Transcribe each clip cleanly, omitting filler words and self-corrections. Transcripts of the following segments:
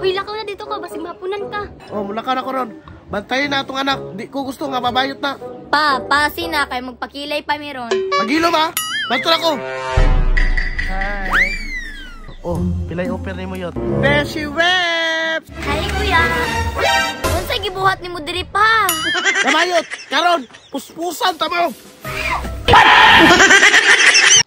Hoy, lakaw na dito ka, basig mahapunan ka. Oh, mula ka na ko ron. Bantayin na atong anak. Di ko gusto nga babayot na. Pa, pasi na kay magpakilay pa meron. Pagilo ba? Banto na ko. Hi. Oh, pilay offer nimo yot. Beshi Web! Hi, kuya. Unsay gibuhat nimo diri pa? Kamayot! Karon, puspusan ta mo!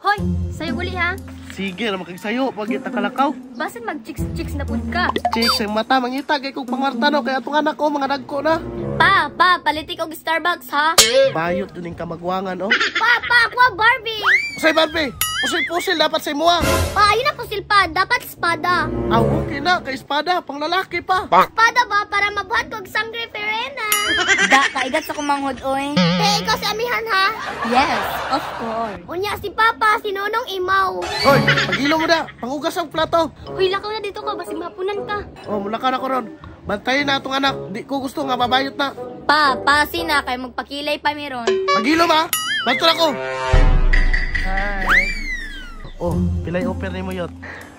Hoy, sayo guli ha. Sige, ra makagsayo pag kita kalakaw. Basin mag chicks chicks na pud ka. Chicks ang mata mangita kay kog pangwarta no kay atong anak ko mga dagko na. Pa, pa, palitik og Starbucks ha. Bayot dun yung kamagwangan oh. Pa, pa, ako Barbie. Usay Barbie, usay pusil dapat sa imuha. Pa, ayun na pusil pa. Dapat espada. Ah, okay na kay espada pang lalaki pa. Espada ba para mabuhat kog sangre ferena. Da, kaigat sa kumanghod oy. Te, ikaw si Amihan ha? Yes, of course. Unya si Papa, si Nonong Imaw. Hoy, pagilo mo na, pangugas ang plato. Hoy, lakaw na dito ka, basig mahapunan ka. Oh, mula ka na ko ron. Bantayin na atong anak. Di ko gusto nga babayot na. Pa, pasi na kay magpakilay pa meron. Pagilo ba? Banto na ko. Hi. Oh, pilay offer nimo yot.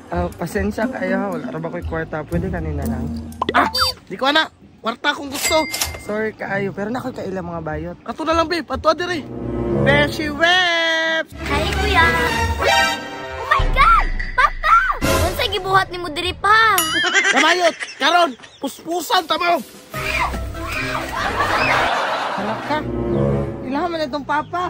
Ah, pasensya kayo ha. Wala ra ba ko'y kwarta? Pwede kanina lang. Ah, di ko ana. Kwarta kung gusto. Sorry kaayo, pero nakoy kaila mga bayot. Kato na lang, babe. Ato diri. Beshi Web! Hi, kuya. Oh my God! Papa! Unsay gibuhat nimo diri pa? Kamayot! Karon, puspusan ta mo! Anak ka. Ilahan man itong papa.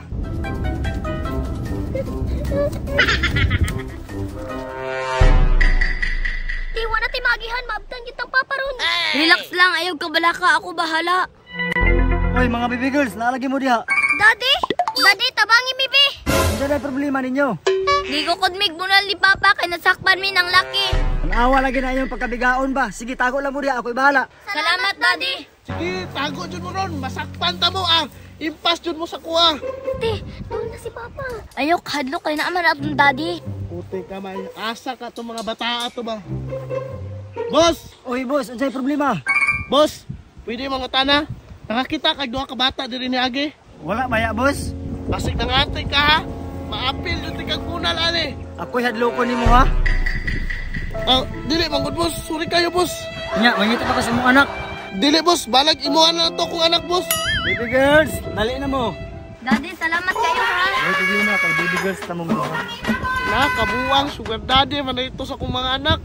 Di, wala ti magihan. Maabtan kitang papa ron. Relax lang, ayaw ka balaka, ako bahala. Hoy mga baby girls, naalagi mo diha. Daddy! Daddy, tabangi mi, be! Unsa na problema ninyo? Gigukod mig bunal ni Papa kay nasakpan mi ng laki. Tanawa lagi na inyong pagkabigaon ba? Sige, tago lang mo diha, ako'y bahala. Salamat, Daddy. Sige, tago dyan mo ron. Masakpan ta mo ah. Impas dyan mo sa kuha. Te, doon na si Papa. Ayaw kadlok kay naaman atong daddy. Puti ka may asa ka itong mga bata ato ba? Boss! Oy boss, unsay problema? Boss! Pwede mga tana? Nakakita kag duha ka bata diri ni Agi. Wala maya boss. Basig nangati ka ha. Maapil jud ti kag kunal ani. Ako'y hadlokon nimo ha. Ah, dili manggod boss. Sorry kayo boss. Nya, mangita pa ka sa imong anak. Dili boss, balag imuha na to kung anak boss. Baby girls, dali na mo. Daddy, salamat kayo ha. May problema kay baby girls ta mo mga. Na kabuang sugar daddy man ito sa kong mga anak.